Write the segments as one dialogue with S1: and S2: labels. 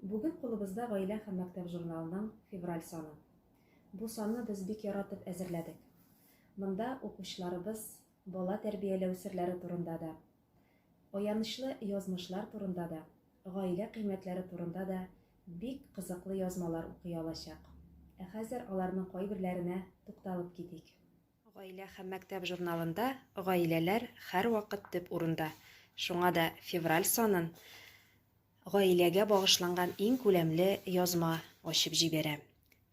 S1: Бүген кулыбызда Гаилә һәм мәктәп журналының февраль саны. Бу санны без бик яратып әзерләдек. Монда укучыларыбыз бала тәрбияләү серләре турында да, аянычлы язмышлар турында да, гаилә кыйммәтләре турында да бик кызыклы язмалар укый алачак. Ә хәзер аларның кайберләренә тукталып китик. Гаилә һәм мәктәп журналында гаиләләр һәрвакыт төп урында. Шуңа да февраль санын гаиләгә багышланган иң күләмле язма ачып җибәрә.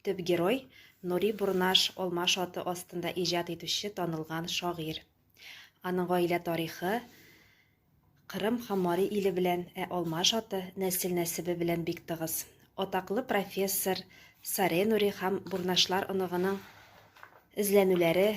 S1: Төп герой, Нури Бурнаш алмаш аты астында иҗат итүче танылган шагыйрь. Аның гаилә тарихы Кырым һәм Мари иле белән, ә алмаш аты нәсел-нәсебе белән бик тыгыз. Атаклы профессор Саре Нури һәм Бурнашлар оныгының эзләнүләре,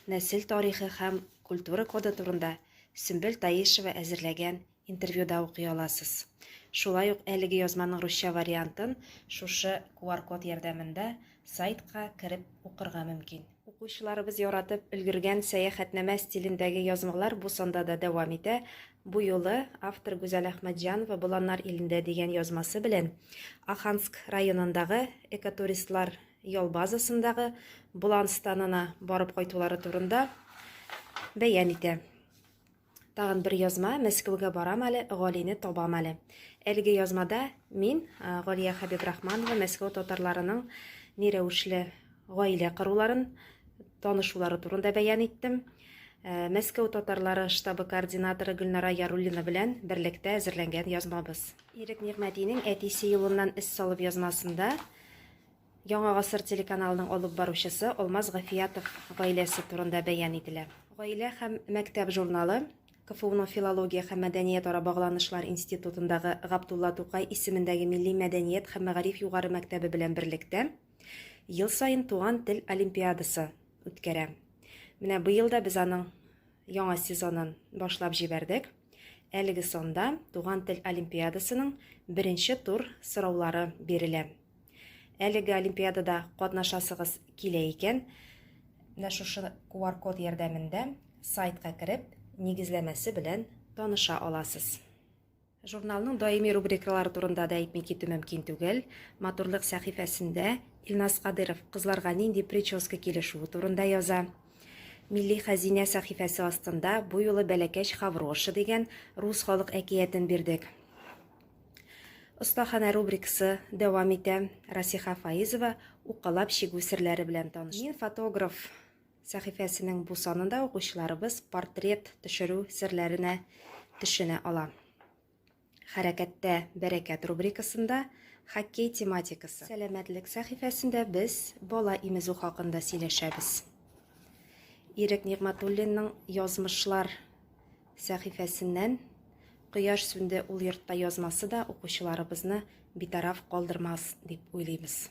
S1: нәсел тарихы һәм культура коды турында Сөмбел Таишева әзерләгән интервьюда укый аласыз. Шулай ук әлеге язманың русча вариантын шушы QR-код ярдәмендә сайтка кереп укырга мөмкин. Укучыларыбыз яратып өлгергән сәяхәтнамә стилендәге язмалар бу санда да дәвам итә. Бу юлы автор Гүзәл Әхмәтҗанова Боланнар илендә дигән язмасы белән Оханск районындагы экотуристлар ял базасындагы Болан станына барып кайтулары турында бәян итә. Тагын бер язма, Мәскәүгә барам әле, Галине табам әле. Әлеге язмада мин, Галия Хәбибрахманова, Мәскәү татарларының ни рәвешле гаилә коруларын, танышулары турында бәян иттем. Мәскәү татарлары штабы координаторы Гөлнара Яруллина белән берлектә әзерләнгән язмабыз. Ирек Нигъмәтинең Әтисе юлыннан эз салып язмасында Яңа гасыр телеканалының алып баручысы Алмаз Гафиятов гаиләсе турында бәян ителә. Гаилә һәм мәктәп журналы КФУның Филология һәм мәдәниятара багланышлар институтындагы Габдулла Тукай исемендәге милли мәдәният һәм мәгариф югары мәктәбе белән берлектә ел саен Туган тел олимпиадасы үткәрә. Менә быел да без аның яңа сезонын башлап җибәрдек. Әлеге санда Туган тел олимпиадасының беренче тур сораулары бирелә. Әлеге олимпиадада катнашасыгыз килә икән, менә шушы QR-код ярдәмендә сайтка кереп, нигезләмәсе белән таныша аласыз. Журналның даими рубрикалары турында да әйтми китү мөмкин түгел. Матурлык сәхифәсендә Илназ Кадыров кызларга нинди прическа килешүе турында яза. Милли хәзинә сәхифәсе астында бу юлы Бәләкәч Хавроша дигән рус халык әкиятен бирдек. Остаханә рубрикасы дәвам итә. Расиха Фаизова укалап чигү серләре белән таныш. Мин фотограф сәхифәсенең бу санында укучыларыбыз портрет төшерү серләренә төшенә ала. Хәрәкәттә бәрәкәт рубрикасында хоккей тематикасы. Сәламәтлек сәхифәсендә без бала имезү хакында сөйләшәбез. Ирек Нигъмәтуллинның Язмышлар сәхифәсеннән Кояш сүнде ул йортта язмасы да укучыларыбызны битараф калдырмас дип уйлыйбыз.